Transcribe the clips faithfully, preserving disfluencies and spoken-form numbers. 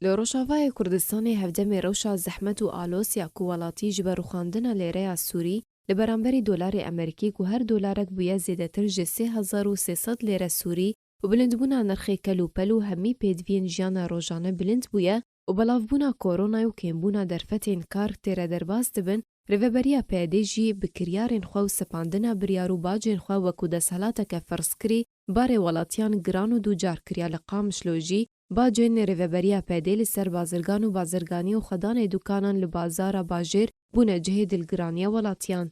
Li Rojavayê Kurdistanê hevdemê rewşa zehmet û alos ya ku welatî ji ber rûxandina lêreya Sûrî li beramberî dolarê Amerîkî ku her dolarek bûye zêdetir ji sê hezar û sê sed lêre Sûrî û bilindbûna nirxê kel û pel û hemî pêdiviyên jiyana rojane bilind bûye û belavbûna koronayê û kêmbûna derfetên kar têre derbas dibin, Rêveberiya P Y D'ê jî bi kiryarên xwe û sepandina biryar û bacên xwe wekû desthilateke ferzkirî barê welatiyan giran û dûcar kiriye. Li Qamişlo jî bacên Rêveberiya P Y D'ê li ser bazirgan û bazirganî û xwedanê dukanan li bazara bajêr bûne cihê dilgiraniya welatiyan.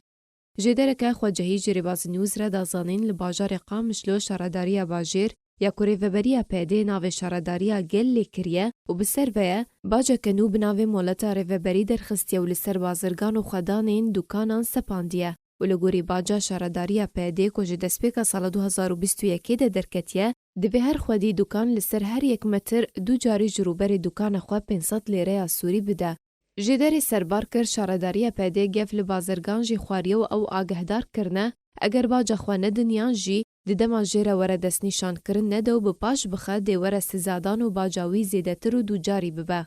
Jêdereke xwecihî ji Rêbaz News re da zanîn, li bajarê Qamişlo şaredariya bajêr ya ku Rêveberiya P Y D'ê navê şaredariya gel lê kiriye û bi ser ve ye, baceke nû bi navê moleta rêveberî derxistiye û li ser bazirgan û xwedanên dukanan sepandiye û li gorî baca şaredariya P Y D'ê ku ji destpêka sala du hezar û bîst û yekê de derketiye, divê her xwedî dukan li ser her yek metir du carî ji rûberê dukana xwe pênc sed lêreya Sûrî bide. Jêderê serbar kir, şaredariya P Y D'ê gef li bazirgan jî xwariye û ew agehdar kirine, eger baca xwe nedin yan jî di dema jê re were destnîşankirin nede û bi paş bixe dê were sizadan û baca wî zêdetir û dûcarî bibe.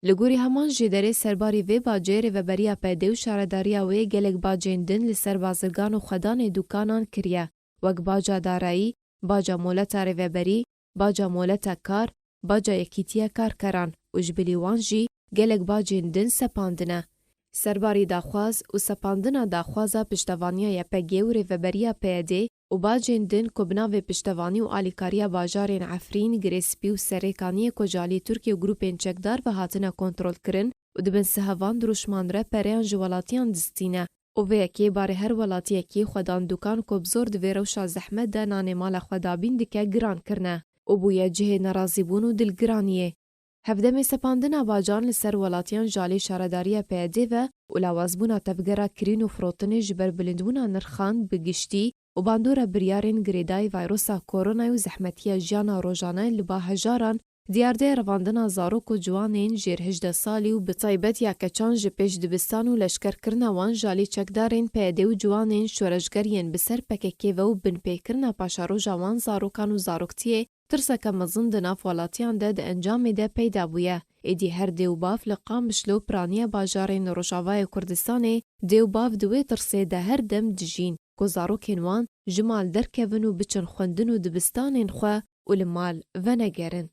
Li gorî heman jêderê serbarî vê bacê Rêveberiya P Y D'ê û şaredariya wê gelek bacên din li ser bazirgan û xwedanê dukanan kiriye, wek baca darayî, baca moleta rêveberî, baca moleta kar, baca yekîtiya karkeran û ji bilî wan jî gelek bacên din sepandine. Serbarî daxwaz û sepandina daxwaza piştevaniya Y P G û Rêveberiya P Y D'ê û bacên din ku bi navê piştevanî û alîkariya bajarên Efrîn, Girê Spî û Serê Kaniyê ku ji alî Tirkiye û grûpên çekdar ve hatine kontrolkirin û di bin sihevan dirûşman re pereyan ji welatiyan distîne. Û vê yekê barê her welatiyekî xwedan dukan ku bi zor di vê rewşa zehmet de nanê mala xwe dabîn dike giran kirine û bûye cihê nerazîbûn û dilgiraniyê. Hevdemê sepandina bacan li ser welatiyan ji alî şaredariya P Y D'ê ve û lawazbûna tevgera kirîn û firotinê ji ber bilindbûna nirxan bi giştî û bandora biryarên girêdayî vayrosa koronayê û zehmetiya jiyana rojane li ba hejaran, diyardeya revandina zarok û ciwanên jêr hejdeh salî û bi taybet ya keçan ji pêş dibistan û leşkerkirina wan ji alî çekdarên P Y D'ê û ciwanên şoreşger yên bi ser P K K ve û binpêkirina paşeroja wan zarokan û zaroktiyê, tirseke mezin di nav welatiyan de di encamê de peyda bûye. Êdî her dê û bav li Qamişlo piraniya bajarên Rojavayê Kurdistanê, dê û bav di wê tirsê de her dem dijîn ku zarokên wan ji mal derkevin û biçin xwendin û dibistanên xwe û li mal venegerin.